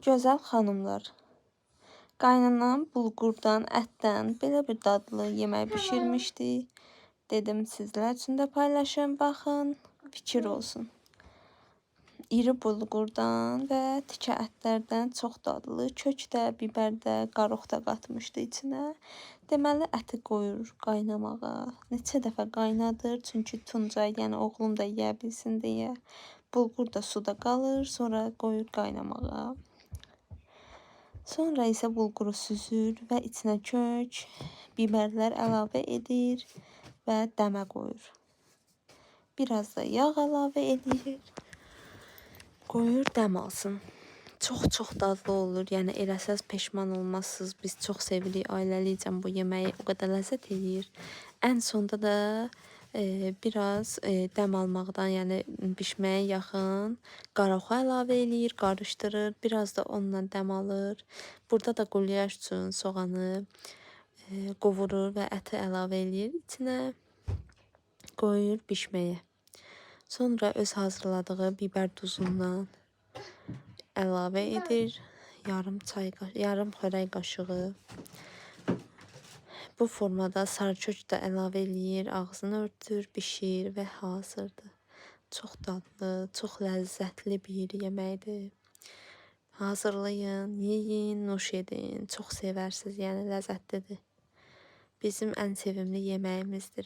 Gözəl xanımlar, qaynanam bulqurdan, ətdən belə bir dadlı yemək bişirmişdi. Dedim sizlər üçün də paylaşım, baxın, fikir olsun. İri bulqurdan və tikə ətlərdən çox dadlı, kök də, bibər də, qarox da qatmışdı içinə. Deməli əti qoyur qaynamağa. Neçə dəfə qaynadır, çünki Tuncay, yəni oğlum da yeyə bilsin deyə. Bulqur da suda qalır, sonra qoyur qaynamağa. Sonra isə bulquru süzür və içinə kök, bibərlər əlavə edir və dəmə qoyur. Biraz da yağ əlavə edir. Qoyur dəm alsın. Çox-çox dadlı olur. Yəni eləsəz peşman olmazsınız. Biz çox sevirik ailəlicə bu yeməyi. O qədər ləzzət eləyir. Ən sonda da biraz dəm almaqdan, yəni bişməyə yaxın qaroxu əlavə eləyir, qarışdırır. Biraz da onunla dəm alır. Burada da qulyaş üçün soğanı qovurur və əti əlavə eləyir içinə. Qoyur bişməyə. Sonra öz hazırladığı bibər duzundan əlavə edir. Yarım çay, yarım xörək qaşığı. Bu formada sarı kök də əlavə eləyir, ağzını örtür, bişir və hazırdır. Çox dadlı, çox ləzzətli bir yeməkdir. Hazırlayın, yeyin, nuş edin. Çox sevərsiniz, yəni ləzzətlidir. Bizim ən sevimli yeməyimizdir.